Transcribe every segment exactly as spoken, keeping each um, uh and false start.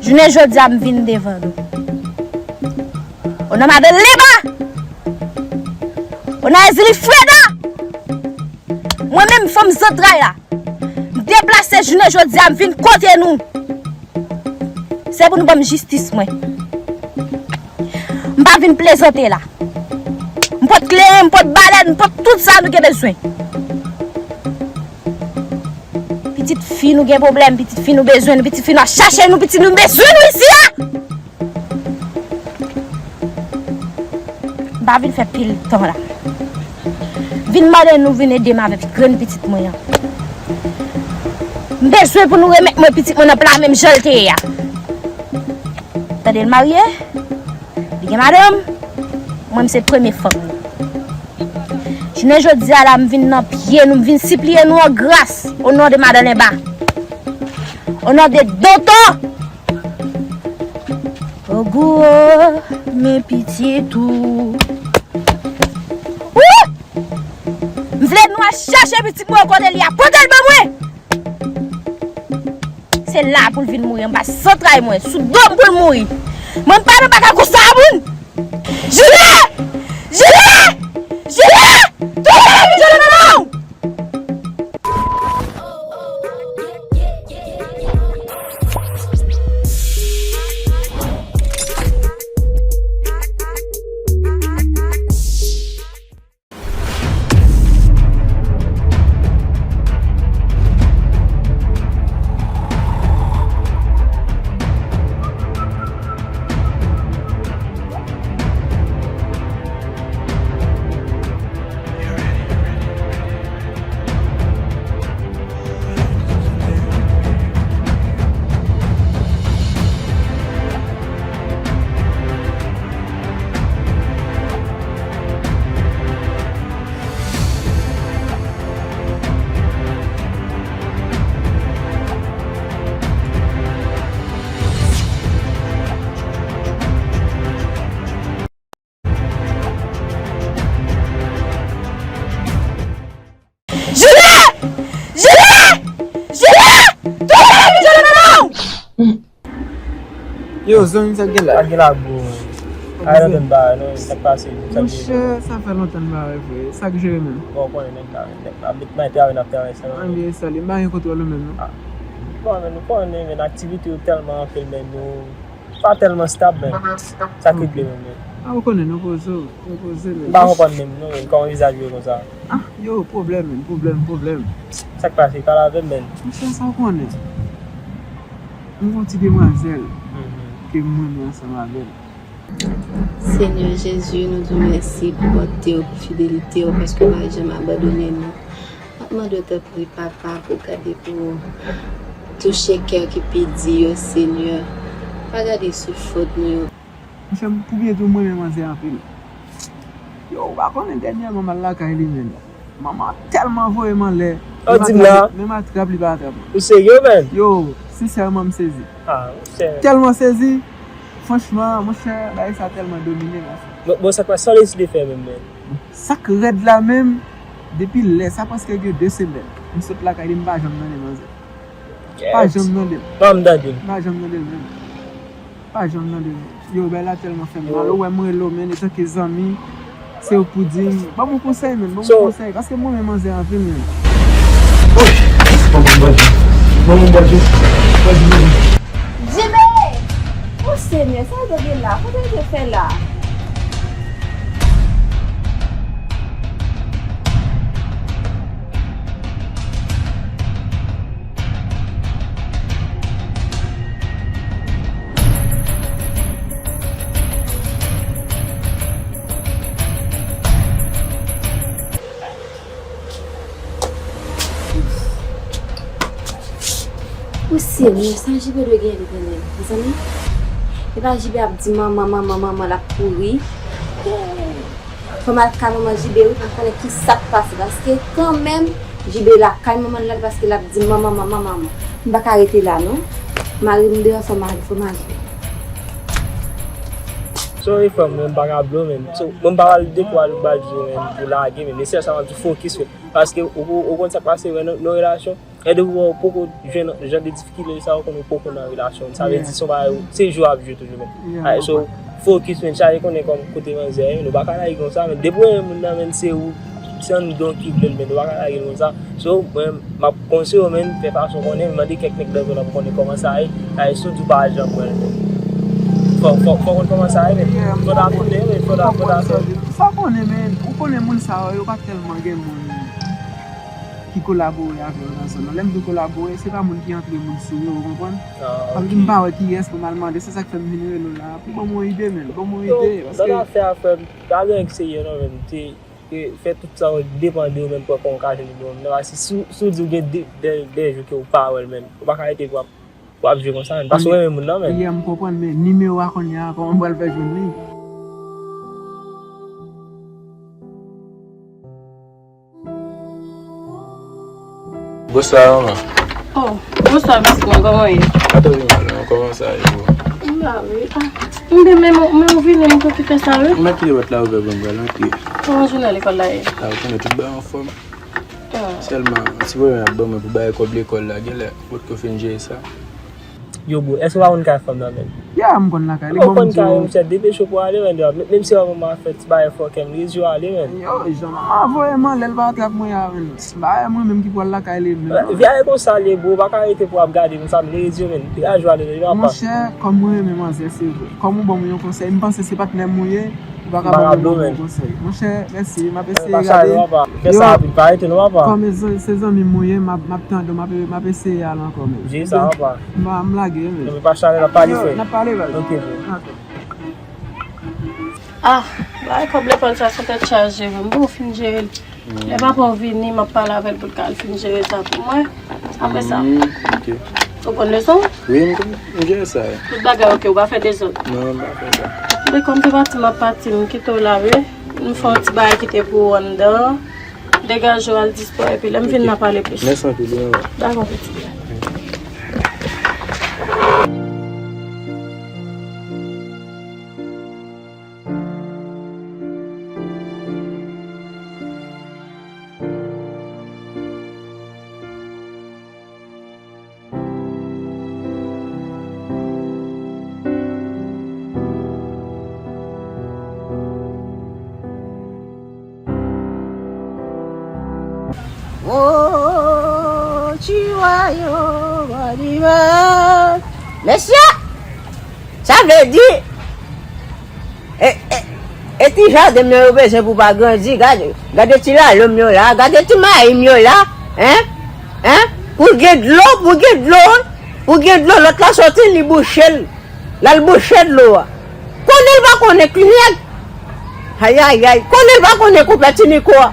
Jounen jodi a, m vin devan nou. O non Madan Leba! O non Ezili Freda! Mwen menm, fanm zantray la, m deplase jounen jodi a, m vin kote nou. Se pou nou ban m jistis mwen. M pa vin plezante la. M pot kleren, m pot balèn, m pot tout sa nou gen bezwen. Pitit fi nou gen pwoblèm, pitit fi nou bezwen nou, pitit fi nou ap chache nou, pitit nou bezwen nou isi a! M pa vin fè pil tan la. Vin mande nou vin ede m avèk grenn pitit mwen an. M bezwen pou nou remèt mwen pitit mwen nan pla menm jan l te ye a. Tande l marye, li gen madanm, mwen m se premye fanm li. Jounen jodi a la, m vin nan pye nou, m vin sipliye nou an gras, o non de Madan Lenba. O non de Donton! Ogou, men pitit ou. Wouy! M vle nou al chache pitit mwen kote li a. Pote l ban mwen! Se la pou l vin mouri anba zantray mwen, sou do m pou l mouri. Mwen m pa nan bagay konsa, moun! Jile! Jile! Jile! Touye l, jile nan men w! Jile! Jile! Jile! Touye l, jile nan men w! Yo, zanmi, sa k gen la? Sa k gen la, bro? Sa k gen la? Ay, non, non, sa k pase, sa k gen la? Monchè, sa fè lontan m pa wè, vre. Sa k jere menm? Bon, konnen nèg la, nèg la, met may travay n ap travay sa. Ann gen sali, m pa gen kontwòl ou menm, non. Ah. Bon, men nou konnen, men aktivite yo tèlman anpil, men nou pa tèlman stab, men. Sa k regle menm, men. Ah, ou konnen, nou poze w, nou poze, men. M pa konprann menm, non, men, kòman vizaj ou ye konsa? Ah, yo, pwoblèm, men, pwoblèm, pwoblèm. Sa k pase, pale avè m, men. Monchè, sa w konnen. M gon ti demwazèl ke m renmen ansanm avè l. Senyè Jezi, nou di w mèsi pou bònte w, pou fidelite w, paske w pa janm abandone nou. M ap mande w, tanpri, Papa, pou w gade pou touche kè ki pi di yo, Senyè. Pa gade sou fòt nou yo. Monchè, m pou byen di w, m renmen manzè anpil. Yo, ou pa konnen dènyèman m al lakay li, menn. Manman tèlman voye m anlè. Ou di m la? Menm atrap li pa atrap mwen. Ou serye, menn? Yo, sensèman, m sezi. Ah, monchè. Tèlman sezi. Franchman, monchè, bagay sa tèlman domine m. Bon, bon, sa k pa, sa w deside fè menm, menn? Sa k rèd la menm, depi lè, sa prèske gen de semèn. M sot lakay li, m pa janm tande manzè. Pa janm tande l. Ban m tande l. M pa janm tande l menm. Pa janm tande l. Yo, bagay la tèlman fè m mal. Ou wè m rele w, menn, etanke zanmi, se ou k pou di m. Ban m yon konsèy, menn. Ban m yon konsèy. Paske m renmen manzè anpil, menn. Ban m yon bòdjou. Ban m yon bòdjou. Bòdjou, bòdjou. Jibe! O Senyè, sa w te gen la? Kote w te fè la? O Senyè, sa Jibe dwe gen li konnen, mezanmi? E pa Jibe ap di manman, manman, manman, l ap kouri. Fò m al kay manman Jibe wi, pou m konnen ki sa k pase, paske kanmenm, Jibe lakay manman l la, paske l ap di manman, manman, manman. M pa ka rete la, non. Mari m deyò, fò m ale, fò m ale. Sorry, frè m, men m pa ka blo, men. So, mwen m pa pral dekwa l ba di, men, pou lage, men, men sèl sa m ap di, fokis, men. Paske, ou, ou, ou konn sa k pase, men, nan, nan relasyon, E depi w poko jwenn jan de difikilte sa, ou konnen ou poko nan relasyon. Sa vle di se yon bagay, se jwe w ap jwe toujou, men. Alright, so, focus, men, chaje konnen kòm kote manzè ye, men, ou pa ka lage konsa, men, depi w renmen moun nan, men, se ou, se anndan w ki vle l, men, ou pa ka lage l konsa. So, mwen, m ap konseye w, men, fè fason w konnen, mande kèk nèg nan zòn nan pou konnen kòman sa ye. Alright, si w di w pa janm wè l, men, fò, fò, fò w konn kòman sa ye, men, fò w ta konnen, men, fò w ta, fò w ta fè. Sa w konnen, men, ou konnen moun sa yo, yo pa tèlman gen moun ki kolabore avè yo nan zòn nan. Lè m di w kolabore, se pa moun ki antre moun sou yo, ou konprann? Paske m pa wè kiyès pou m al mande, se sa k fè m vin rele w la, pou ban m yon ide, men, ban m yon ide, paske. Nan afè a, frè m, pa gen anyen ki serye non, men, se, se fè tout sa w depann de ou menm pou wè kòman w ka jwenn nimewo m nan, paske si, si w di w gen de, de, de jou ke w pa wè l, men, ou pa ka rete pou w ap, pou w ap jwe konsa, men, paske w renmen moun nan, men. Yè m konprann, men nimewo a kounye a, kòman m pral fè jwenn li? Bonswa, manman. Oh, bonswa, pitit mwen, kòman w ye? Pa twò pi mal, non, kòman sa ye, bro? M la, wi. Ah, m byen, men, men ou vini, m okipe sa, wi. M mèt kite pòt la ouvè pou m pral antre. Kòman jounen lekòl la ye? Ah, ou konnen tout bagay anfòm. Ah. Sèlman, ti pwoblèm y ap ban mwen pou bay kòb lekòl la, genlè, m potko fin jere sa. Yo, bro, èske w pa konn kay fanm nan, menm? Ya, m konn lakay li, bon, m di w. Ou konn kay, monchè, depeche w pou ale, menm, menm si manman fè ti bagay fòkè, m rezi w ale, menm. Yo, jan manman voye m anlè, l pa trap mwen a, menm. Bagay mwen menm ki pral lakay li, menm. Vyaye konsa l ye, bro, ou pa ka rete pou w ap gade konsa, m rezi w, menm. Degaje w ale, non, papa. Monchè, kòm mwen renmen manzè, se vre. Kòm ou ban mwen yon konsèy, m panse se patnè m ou ye, ou pa ka ban mwen yon bon konsèy. Monchè, mèsi, m ap eseye gade. Fè sa rapid, pa rete non, papa. Kòm se zanmi m ou ye, m ap, m ap tande w, m ap, m ap eseye ale ankò, men. Jere sa, papa. M pa, m lage, men. Non, men pa chale, n ap pale, frè. N ap pale, baz. Ok, frè. Ah, bagay kòb lekòl sa, se tèt chaje, men. M poko fin jere l. Lè papa w vini, m ap pale avè l pou l ka al fin jere sa pou mwen. Apre sa, ou konn leson? Wi, m konn, m jere sa. Tout bagay ok, ou pa fè dezòd. Non, m pa fè sa. Men kòm se pati m ap pati, m kite w la, wi. M fè yon ti bagay ki te pou ou anndan. Degaje w al dispò, epi lè m vin, n a pale plis. Mèsi anpil, wi, manman. Dakò, pitit. O, Chiwayo, Bòdiman. Mesye! Sa vle di, e, e, e ti jaden m nan yo bezwen pou pa grandi. Gade, gade ti lalonm yo la, gade ti mayi m yo la, en? En? Pou gen dlo, pou gen dlo, pou gen dlo, lòt la soti, li bouche l. L al bouche dlo a. Konnen l pa konnen knyèt. Ayayay, konnen l pa konnen konpè ti Niko a.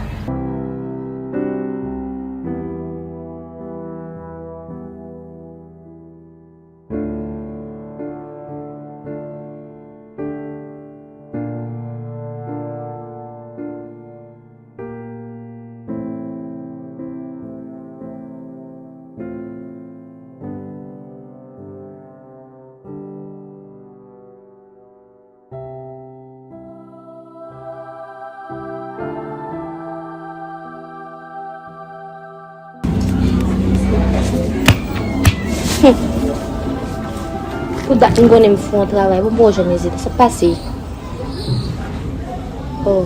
Hum. Pou dat m konnen m fè yon travay, pou m poko jwenn Ezili. Sa k pase? Oh.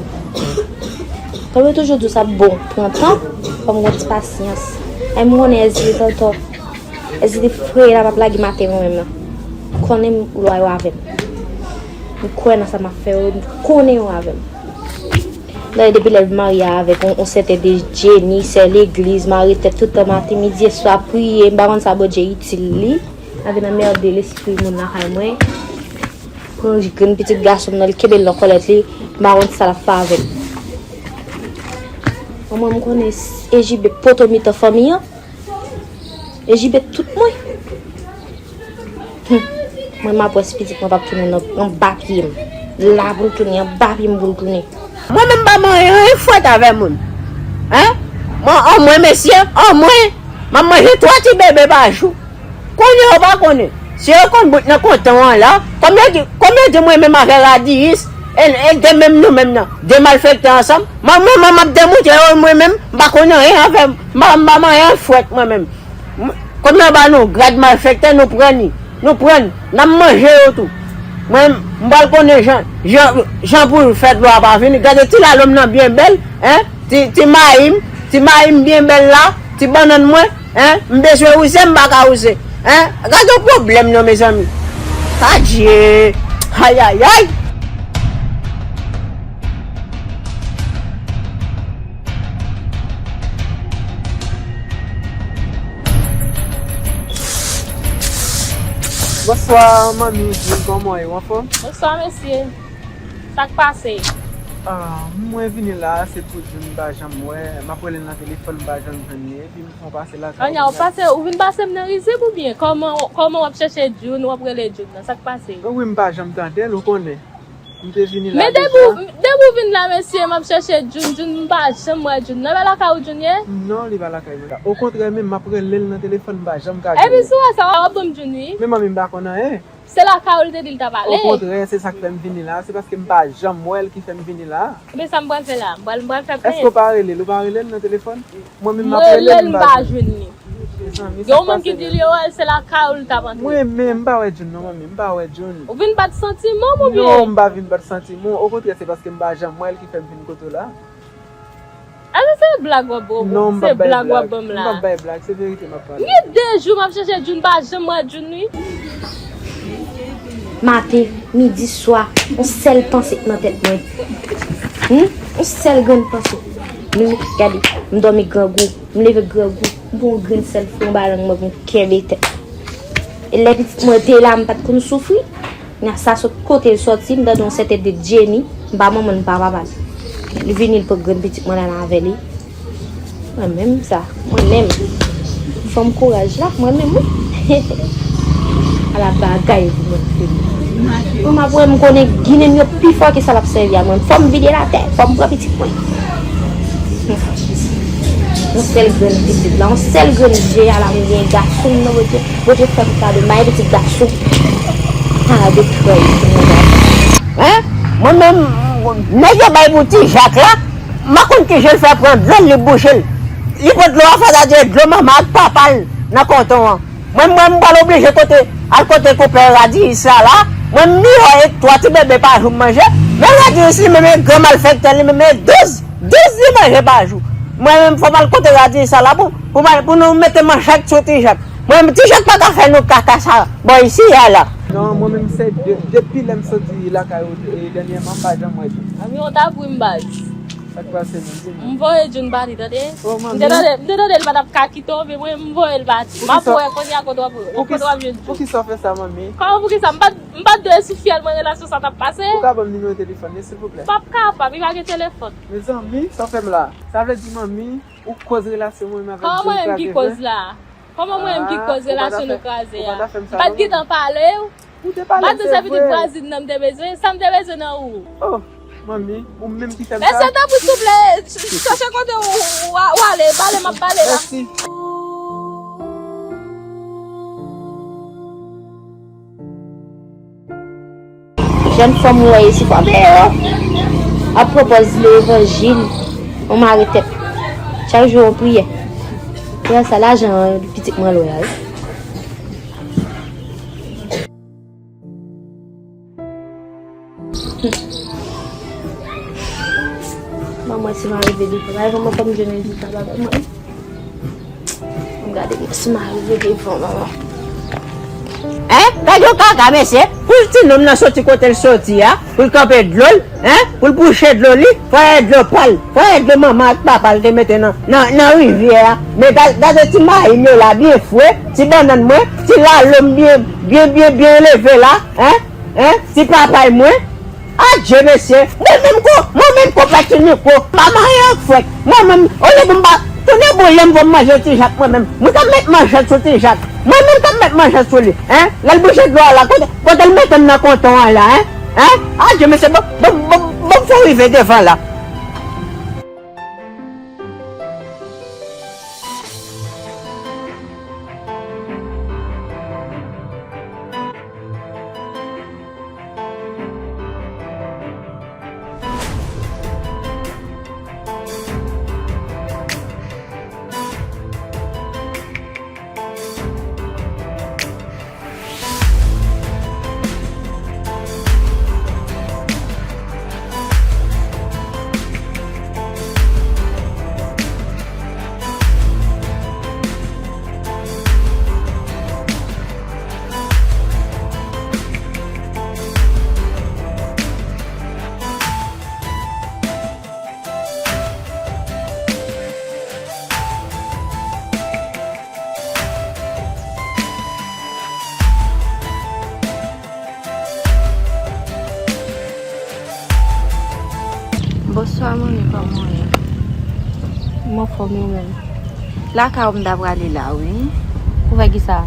Kòm yo toujou di w sa bon, pran tan, fò m gen ti pasyans. Ay, m konnen Ezili t antò. Ezili frè la p ap lage m atè mwen menm nan. Konnen m lwayo avè m. M kwè nan sa m ap fè yo, m konnen yo avè m. Dayè depi lè l marye avèk yon, yon sèten de Jenny, sè legliz, mare tèt tout tan maten, midi e swa, priye, m pa konn sa Bondye itil li. Avè nan mède lespri moun lakay mwen. Pran grenn pitit gason m nan, l kenbe l nan kòlèt li, m pa konn sa l ap fè avè l. Mwen, m konnen Ejibe poto mitan fanmi an. Ejibe tout mwen. Hum. Mwen, m ap wè si pitit mwen p ap tounen nan, anba pye m. La pou l tounen, anba pye m pou l tounen. Mwen menm m pa manyen anyen fwèt avè moun. Hein? Mwen, anmwen, mesye, anmwen, m ap manje twa ti bebe pa jou. Konnen yo pa konnen. Si yo konn bout nan kontan an la, kòm yo di, kòm yo di mwen menm avè radiyis, e, e de menm nou menm nan, de malfektè ansanm, mwen, mwen, mwen, m ap demontre yo mwen menm, m pa konn anyen avè, m pa, m pa manyen fwèt mwen menm. M-, kounye a ba nou grad malfektè, nou pran li. Nou pran li. N ap manje yo tou. Mwen, m pral konnen jan, jan, jan pou fè dlo a pa vini. Gade ti lalo m nan byen bèl, en? Ti, ti mayi m, ti mayi m byen bèl la, ti bannann mwen, en? M bezwen wouse, m pa ka wouse, en? Gade yon pwoblèm non, mezanmi. Adye! Ayayay! Bonswa, manmi June, kòman w ye? Ou anfòm? Bonswa, mesye. Sa k pase? Ah, mwen vini la, se pou June m pa janm wè. M ap rele l nan telefòn, m pa janm jwenn li. Epi m fè w pase lakay. Anya, w pase, ou vin pase m nan rizib oubyen? Kòman, kòman w ap chèche June, w ap rele June nan? Sa k pase? Wi, m pa janm tande l, ou konnen. M te vini la deja. Men depi w, depi w vin la, mesye, m ap chèche June, June, m pa janm wè June. Nan, e pa lakay ou June ye? Non, li pa lakay mwen. Okontrè, menm m ap rele l nan telefòn, m pa janm ka jwenn li. Epi si w wè sa, w ap ban m June, wi. Men manmi, m pa konn anyen. Se lakay ou li te di l t ap ale. Okontrè, se sa k fè m vini la. Se paske m pa janm wè l ki fè m vini la. Ebyen, sa m pral fè la? M pral, m pral fè plenn. Èske w pa rele l? Ou pa rele l nan telefòn? Mwen menm m ap rele l, m pa jwenn li. Mezanmi, sa k pase menm? Gen yon moun ki di li wè l, se lakay ou li t ap antre. Mwen menm, m pa wè June non, manmi, m pa wè June. Ou vin bat santiman m oubyen? Non, m pa vin bat santiman w. Okontrè, se paske m pa janm wè l ki fè m vin kote w la. Èske se blag w ap ban m? Non, m p ap bay blag. Se blag w ap ban m la. M p ap bay blag, se verite m ap pale. Gen de jou m ap chèche June, m pa janm wè June, wi. Maten, midi, swa, yon sèl panse k nan tèt mwen. Hum? Yon sèl grenn panse. Mimi, gade, m dòmi grangou, m leve grangou, m pran yon grenn sèl fwi anba lang mwen pou m kenbe tèt. E lè pitit mwen te la, m pa t konn soufri. Nèg sa sot kote l sòti, m tande yon sèten de Jenny, m pa manman l, m pa papa l. Li vini, l pran grenn pitit mwen la avè li. Mwen menm sa, mwen menm. Fanm kouraj la, mwen menm wi. Ala bagay pou mwen fè. Mwen m ap wè m konnen ginen m yo pi fò ke sa l ap sèvi a mwen. Fò m vide l atè, fò m pran pitit mwen. Yon sèl grenn pitit la, yon sèl grenn je a la m gen gason m nan Bondye. Bondye fè m kado may pitit gason. Ala de trèy pou mwen. Hein? Mwen menm, nèg yo bay pou ti Jak la, m pa konn kijan l fè pran dlo l, li bouche l. Li pran dlo a, sa ta di dlo manman ak papa l nan konton an. Mwen, mwen, m pral oblije kote, al kote konpè Radiris la la. Mwen, m miyò e twa ti bebe pa jou m manje. Men Radiris li menm e gran malfektè, li menm e douz, douz li manje pa jou. Mwen menm, fò m al kote Radiris la la pou, pou, pou nou mete manchèt sou ti Jak. Mwen, ti Jak pa ka fè nou kaka sa bò isi a la. Non, mwen menm, se de-, depi lè m soti lakay ou, e, dènyèman, m pa janm wè June. Anviwon ta pou m baz. Sa k pase menm, di m? M voye June pati, tande? Oh, manmi. M te tande, m te tande l pa t ap ka kite w, men mwen, m voye l pati. M ap wè kounye a kote w ap, kote w ap jwenn June. Poukisa w fè sa, manmi? Kòman poukisa? M pa t, m pa t dwe sou fyèl mwen relasyon sa t ap pase? Ou ka ban m nimewo telefòn li, silvouplè? M p ap kapab, li pa gen telefòn. Mezanmi, sa w fè m la? Sa vle di, manmi, ou koz relasyon mwen menm avèk June kraze vre? Kòman mwen menm ki koz la? Kòman mwen menm ki koz relasyon nou kraze a? Ah, ou pa ta fè, ou pa ta fè m sa non, manmi. M pa t gentan pale w. Ou te pale m, se vre. M pa t di se pitit vwazin nan m te bezwen, sa m te bezwen nan ou. Oh, manmi, ou menm ki fè m sa. Mesye, tanpri, souple, ch-, chèche kote w, w, w ale, pale, m ap pale la. Mèsi. Jèn fanm ou wè isi, fò m yo ap pran pòz levanjil, yon mare tèt. Chak jou yon priyè. Priyè sa, lajan pitit mwen lwe a, wi. Ban mwen si m a rive devan. Ay, ban mwen fò m jwenn rezilta bagay mwen. M gade mwen si m a rive devan, manman. Hein? Gade yon kaka, mesye. Pou ti nonm nan soti kote l soti a, pou l kanpe dlo l, hein? Pou l bouche dlo li, fò e dlo pa l, fò e dlo manman ak papa l te mete nan, nan, nan rivyè a. Men gade, gade ti mayi m yo la, byen fre, ti bannann mwen, ti lalo m byen, byen, byen, byen leve la, hein? Hein? Ti papay mwen? Adje, mesye! Mwen menm ko, mwen menm ko pèti mikwo, m pa marye ak frèt. Mwen menm, olye pou m pa tounen boule m pou m manje ti Jak mwen menm. Mwen ka met manchèt sou ti Jak. Mwen menm ka met manchèt sou li. Hein? Lè l bouche dlo a la, kote, kote l mete m nan konton an la, hein? Hein? Adje, mesye, bon, bon, bon, bon, fò rive devan la. Kòman w ye, kòman w ye? M anfòm, e ou menm? Lakay ou m ta prale la, wi. Pou fè kisa?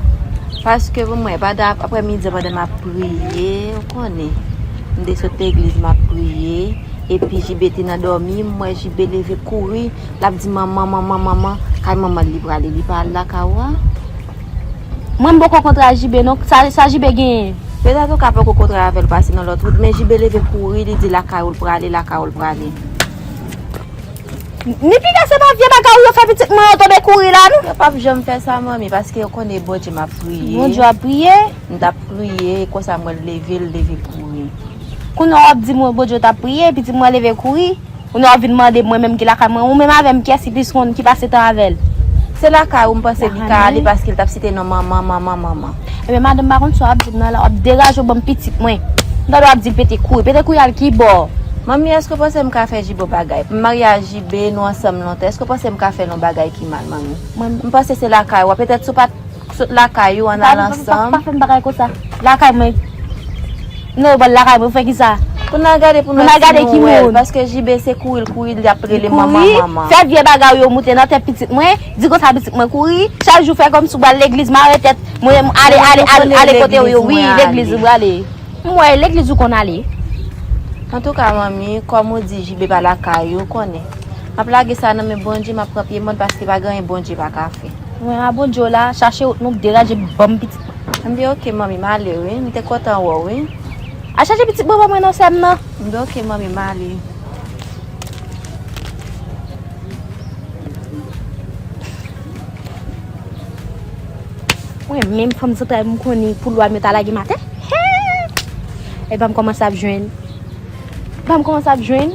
Paske pou mwen, pandan aprèmidi an, pandan m ap priye, ou konnen, m te sot legliz, m ap priye, epi Jibe te nan dòmi, m wè Jibe leve kouri, l ap di, "Manman, manman, manman," kay manman l li prale, li pa al lakay ou a? Mwen, m poko kontre ak Jibe, non. Sa, sa Jibe genyen? Petèt ou ka poko kontre avè l, pase nan lòt wout, men Jibe leve kouri, li di lakay ou l prale, lakay ou l prale. Ni piga se pa vye bagay ou yo fè pitit mwen yo tonbe kouri la, non? Yo p ap janm fè sa, manmi, paske yo konnen Bondye m ap priye. Bondye w ap priye? M t ap priye, e konsa m wè l leve, l leve kouri. Kounye a w ap di mwen Bondye w t ap priye, pitit mwen leve kouri. Kounye a w ap vin mande mwen menm ki lakay mwen. Ou menm avè m, kiyès ki plis konn, ki pase tan avè l? Se lakay ou m panse li ka ale, paske l t ap site non manman, manman, manman. Ebyen, madanm, pa konn sa w ap di m nan la, w ap deraje w ban m pitit mwen. M tande w ap di l pete kouri. Pete kouri al ki bò? Manmi, èske w panse m ka fè Jibe yon bagay? M marye ak Jibe, nou ansanm lontan. Èske w panse m ka fè l yon bagay ki mal, manmi? M panse se lakay ou a. Petèt si w pa t sot lakay ou, ann al ansanm. Pa fè m bagay konsa. Lakay mwen. Non, w pral lakay mwen, fè kisa? Pou n al gade pou n wè si nou wè l. Paske Jibe se kouri l kouri, l ap rele manman, manman. Fè vye bagay ou yo moute nan tèt pitit mwen. Di konsa pitit mwen kouri. Chak jou fè kòmsi w pral legliz, mare tèt. Mwen, ale, ale, ale, ale kote w yo. Wi, legliz ou prale. M wè legliz ou konn ale. Antouka, manmi, kòm ou di Jibe pa lakay ou, ou konnen. M ap lage sa nan men Bondye, m ap pran pye mòn paske pa gen anyen Bondye pa ka fè. Mwen a Bondye w la, chache wout nou, deraje ban m pitit mwen. M di, "Oke, manmi, m ale wi. M te kontan wè w wi." A chache pitit mwen ban mwen non, sè m nan. M di, "Oke, manmi, m ale." Mwen menm fanm zantray m konnen pou lwa m yo ta lage m atè. He! Epa m kòmanse ap jwenn. Epa m kòmanse ap jwenn.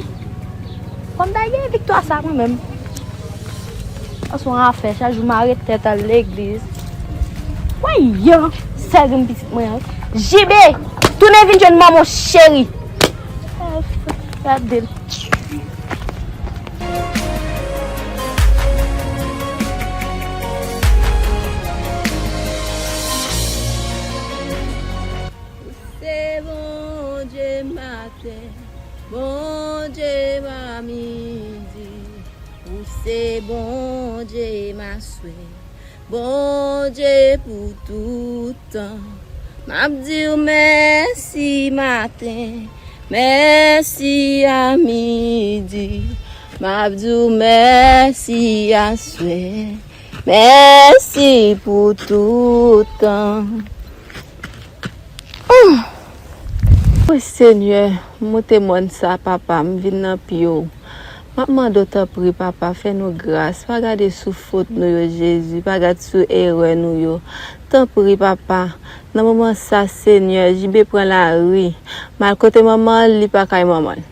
Fò m ta gen viktwa sa mwen menm. An se yon afè, chak jou mare tèt al legliz. Wè yon sèl grenn pitit mwen an. Jibe, tounen vin jwenn manman w cheri. Gade l. Ou se Bondye maten, Bondye a midi, ou se Bondye m aswè. Bondye pou tout tan. M ap di w mèsi maten, mèsi a midi. M ap di w mèsi aswè, mèsi pou tout tan. Hum! Wi, Senyè, moute mòn sa, papa, m vin nan pye w. M ap mande w, tanpri, papa, fè nou gras. Pa gade sou fot nou yo, Jezi. Pa gade sou erè nou yo. Tanpri, papa, nan moman sa, Senyè, Jibe pran lari. M al kote manman l, li pa kay manman l.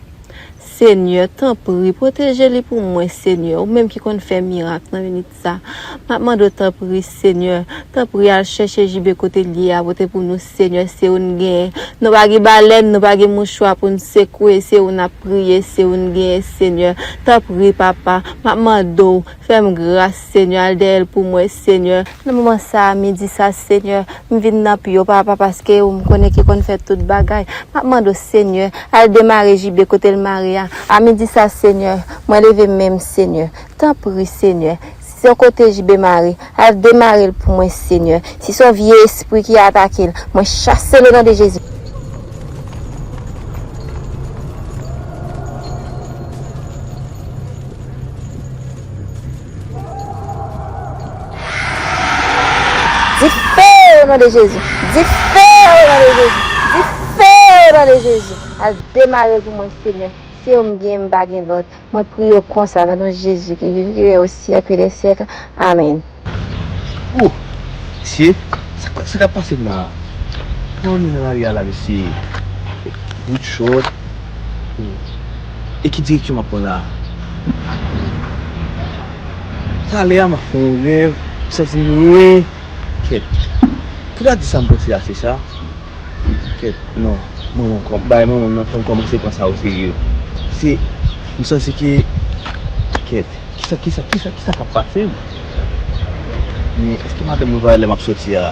Senyè, tanpri, pwoteje li pou mwen, Senyè, ou menm ki konn fè mirak nan minit sa. M ap mande w, tanpri, Senyè, tanpri, al chèche Jibe kote l ye a, pote pou nou, Senyè, se ou n genyen. Nou pa gen balèn, nou pa gen mouchwa pou n sekwe, se ou n ap priye, se ou n genyen, Senyè. Tanpri, papa, m ap mande w, fè m gras, Senyè, al dèyè l pou mwen, Senyè. Nan moman sa a, midi sa, Senyè, m vin nan pye w, papa, paske ou m konnen ki konn fè tout bagay. M ap mande w, Senyè, al demare Jibe kote l mare a. A midi sa, Senyè, mwen leve men m, Senyè. Tanpri, Senyè, si se yon kote Jibe mare, al demare l pou mwen, Senyè. Si se yon vye espri ki atake l, mwen chase l o non de Jezi. Dife o non de Jezi. Dife o non de Jezi. Dife o non de Jezi. Al demare l pou mwen, Senyè. Se ou m gen, m pa gen lòt. Mwen priye w konsa, nan non Jezi ki viv, ki règne au siècle des siècles. Amèn. Oh, mesye, sa, sa k ap pase m la? Kòman m nan lari a la, mesye? Bout chòt. E ki direksyon m ap pran la? Talè a m ap fè yon rèv, m santi m lwen. Kèt. Pou ta di sa m panse a, se sa. Kèt, non. Manman, kòm bay manman m nan fè m kòmanse pran sa o serye. Se, m santi ke, kèt, kisa, kisa, kisa, kisa k ap pase m? Men èske madanm mwen pa wè lè m ap sòti a?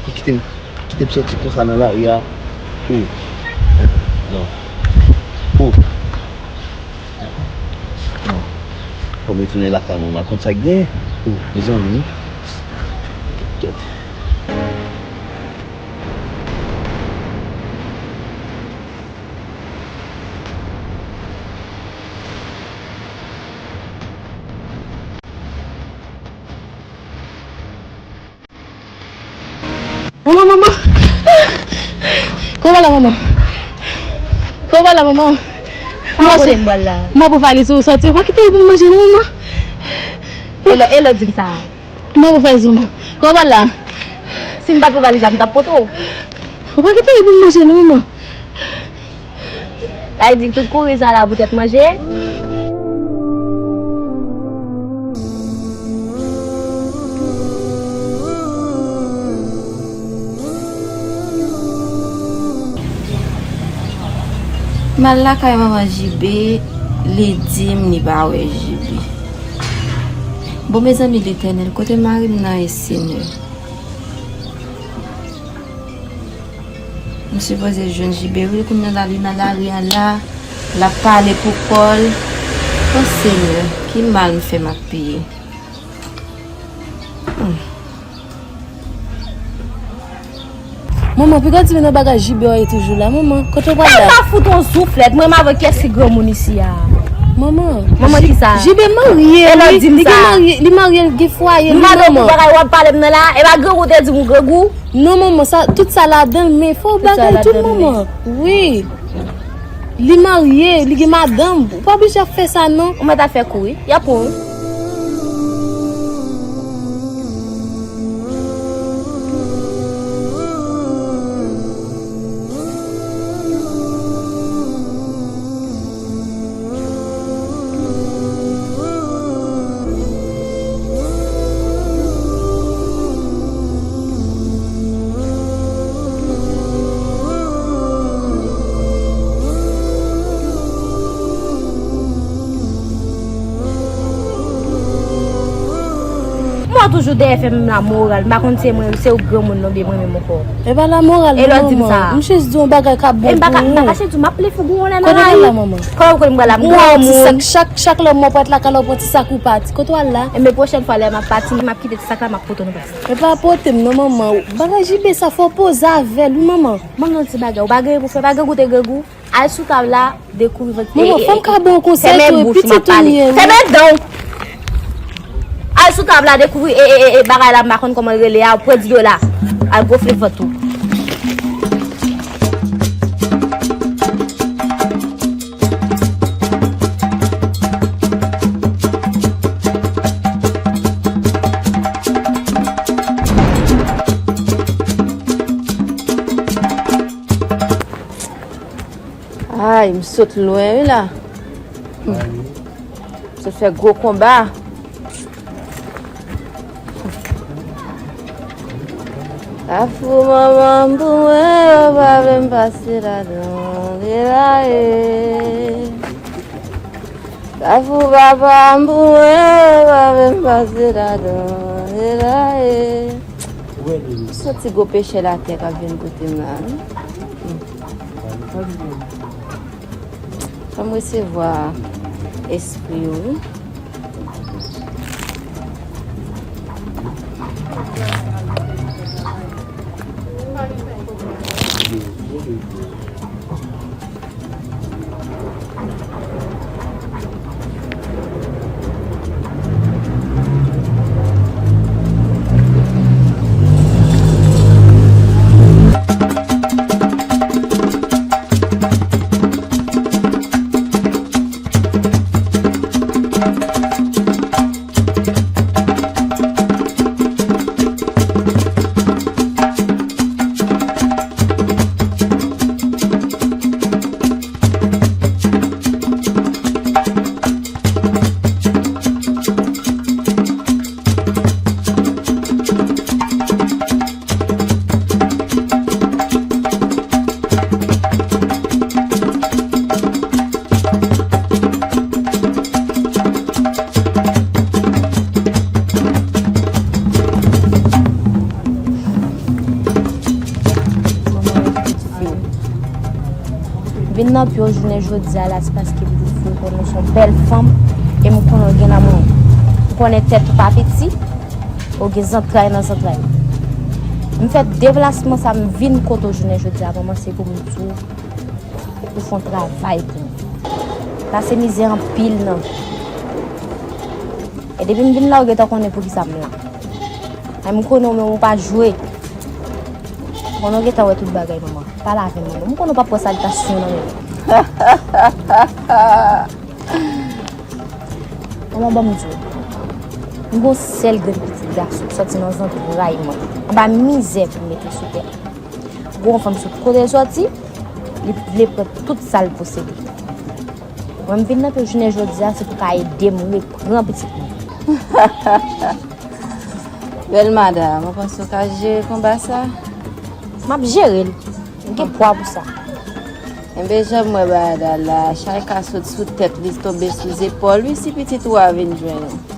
Pou kite m, kite m sòti konsa nan lari a? Oh. Non. Oh. Fò m retounen lakay mwen, m al konn sa k genyen. Oh, mezanmi. Kèt. Manman, manman. Kòman w la, manman? Kòman w la, manman? Manman, se mwen pou valiz ou soti. Ou pa kite pou manje, non, manman? E lè, e lè di m sa. Manman, pou valiz ou, manman. Kòman w la? Si m pa t pou valiz la, m t ap pote w. Ou pa kite pou manje, non, manman? Sa vle di tout kouri sa la poutèt manje? M al lakay manman Jibe, li di m li pa wè Jibe. Bon, mezanmi, Letènèl, kote mari m nan e Senyè? M sipoze jwenn Jibe wi, kounye a la li nan lari a la, l ap pale pou kò l. O Senyè, ki mal m fè m ap peye. Hmm. Manman, piga di m nan bagay Jibe a ye toujou la, manman. Kote w pral la? Mwen pa fout on souflèt, mwen m avè kiyès ki granmoun isi a? Manman. Manman Ji-, kisa? Jibe marye, wi. E lè w di m sa? Li gen marye, li marye, l gen fwaye, wi, manman. M pa konprann bagay w ap pale m nan la. E pa grangou te di m ou grangou? Non, manman, sa, tout sa ladan l, men fò w bagay tou, manman. Wi. Li marye, li gen madanm. Ou pa oblije ap fè sa, non. Ou mèt al fè kou, wi. Y ap pran w, wi. Mwen toujou dèyè fè m la moral, m pa konn se mwen, se ou granmoun nan oubyen mwen menm ankò. E pa la moral, non, manman. M jis di yon bagay k ap bon pou ou. E m pa ka, m pa kache di w, m ap leve gwo lè nan lari. Kote w la, manman? Kote w kwè m pral la? M granmoun. Chak, chak lè mwen pral lakay la, ou pran ti sak ou pati. Kote w al la? Enben, pwochèn fwa lè m ap pati, m ap kite ti sak la, m ap pote w nan pati. E pa pote m non, manman. Bagay Jibe sa, fò w poze avè l, wi, manman. Ban m yon ti bagay. Ou pa gen pou fè, pa grangou te grangou. Al sou tab la, dekouvri vant. Manman, fò m ka ba w konsèy tou, pitit ou m ye, wi. Fèmen dan w. Al sou tab la, dekouvri, e, e, e, e, bagay la, m pa konn kòman l rele a, pwodui yo la. Al gonfle vant ou. Ay, m sot lwen, wi, la. Hmm. M sot fè gwo konba. Kafou manman m pou mwen, yo pa vle m pase ladan, e la e. Kafou papa m pou mwen, yo pa vle m pase ladan, e la e. Soti gwo pechè latè k ap vin kote m la, wi. Fò m resevwa espri yo, wi. Vin nan pye w jounen jodi a la, se paske m te fin konnen w se yon bèl fanm. E m konnen w gen nan mwen. M konnen tèt ou pa piti, ou gen zantray nan zantray. M fè deplasman sa, m vin kote w jounen jodi a, manman, se pou m di w, ou fè yon travay pou mwen. Pase mizè anpil nan vi. E depi m vin la, ou gentan konnen poukisa m la. Ay, m konnen w menm ou pa jwe. M konnen w gentan wè tout bagay, manman. Pale avè m, manman. M konnen w pa pran salitasyon nan men m. Manman, ban m di w. M gon sèl grenn pitit gason k sòti nan zantray mwen. Anba mizè pou m mete sou tè. Gon fanm sot kote l sòti, li vle pran tout sa l posede. Mwen, m vin nan jounen jodi a, se pou ka ede m reprann pitit mwen. Bèl madanm, ou panse w ka jere konba sa? M ap jere l. M gen pwa pou sa. Enben, jan m wè bagay la, chay ka sot sou tèt li, tonbe sou zepòl li, si pitit ou a vin jwenn ou.